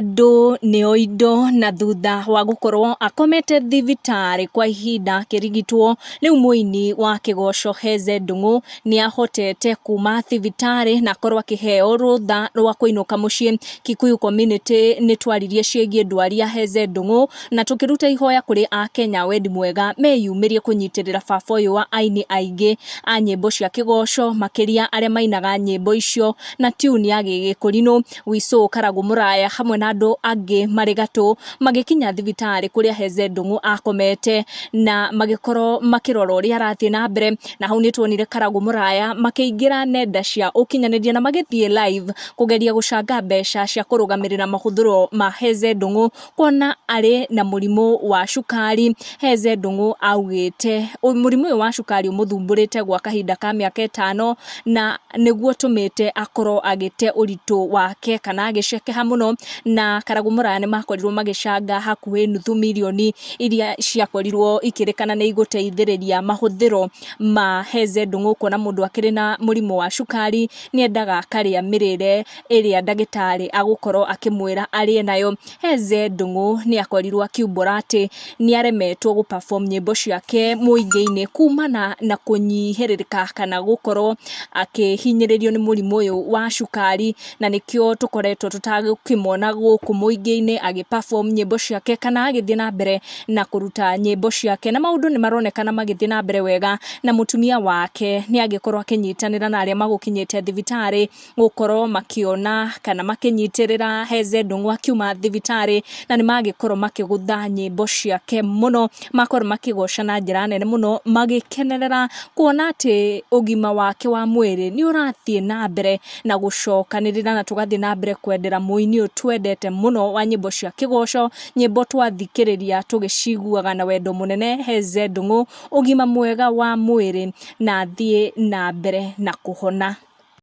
Andũ nĩo indo na thutha wa gũkorwo akomete thibitarĩ kwa ihinda akĩrigitwo, rĩu mũini wa kĩgoco Heze Ndung'u nĩahotete kuma thibitarĩ na akorwo akĩheo rũtha rwa kũinũka mũciĩ. Kikuyu community nĩtwaririe ciĩgiĩ ndwari ya Heze Ndung'u na tũkĩruta ihoya kũrĩ akenya wendi mwega meyumĩrie kũnyitĩrĩra baba ũyũ wa aini aingĩ a nyĩmbo cia kĩgoco makĩria arĩa mainaga nyĩmbo icio na tune ya gĩgĩkũrinũ. Wicũ Karagũ Mũraya hamwe na andũ angĩ marĩ gatũ magĩkinya thibitarĩ kũrĩa Heze Ndung'u akomete na magĩkorwo makĩrora ũrĩa arathiĩ na mbere, na hau nĩtuonire Karagũ Mũraya makĩingĩra nenda cia ũkinyanĩria na magĩthiĩ live kũgeria gũcanga mbeca cia kũrũgamĩrĩra mahũthĩro ma Heze Ndung'u kuona arĩ na mũrimũ wa cukari. Heze Ndung'u augĩte mũrimũ ũyũ wa cukari ũmũthumbũrĩte gwa kahinda ka mĩaka ĩtano na nĩguo ũtũmĩte akorwo agĩte ũritũ wake kana agĩcekeha mũno, na Karagũ Mũraya nĩ makorirwo magĩcanga hakuhĩ nuthu mirioni iria ciakorirwo ikĩrĩkana nĩ igũteithĩrĩria mahũthĩro ma Heze Ndung'u, kuona mũndũ akĩrĩ na mũrimũ wa cukari nĩ endaga akarĩa mĩrĩre ĩrĩa ndagĩtarĩ agũkorwo akĩmwĩra arĩe nayo. Heze Ndung'u nĩ akorirwo akiumbũra atĩ nĩ aremetwo gũ perform nyĩmbo ciake mũingĩ-inĩ kumana na kũnyihĩrĩrĩka kana gũkorwo akĩhinyĩrĩrio nĩ mũrimũ ũyũ wa cukari, na nĩkĩo tũkoretwo tũtagũkĩmwona gũkũ mũingĩ-inĩ agĩ perform nyĩmbo ciake kana agĩthiĩ na mbere na kũruta nyĩmbo ciake, na maũndũ nĩ maronekana magĩthiĩ na mbere wega, na mũtumia wake nĩ agĩkorwo akĩnyitanĩra na arĩa magũkinyĩte thibitarĩ gũkorwo makĩona kana makĩnyitĩrĩra Heze Ndung'u akiuma thibitarĩ, na nĩ magĩkorwo makĩgũtha nyĩmbo ciake mũno, makorwo makĩgoca na njĩra nene mũno, magĩkenerera kuona atĩ ũgima wake wa mwĩrĩ nĩ ũrathiĩ na mbere na gũcokanĩrĩra, na tũgathiĩ na mbere kwendera mũini ũyũ twendete mũno wa nyĩmbo cia kĩgoco, nyĩmbo twathikĩrĩria tũgĩciguaga na wendo mũnene. Heze Ndung'u, ũgima mwega wa mwĩrĩ na athiĩ na mbere na kũhona.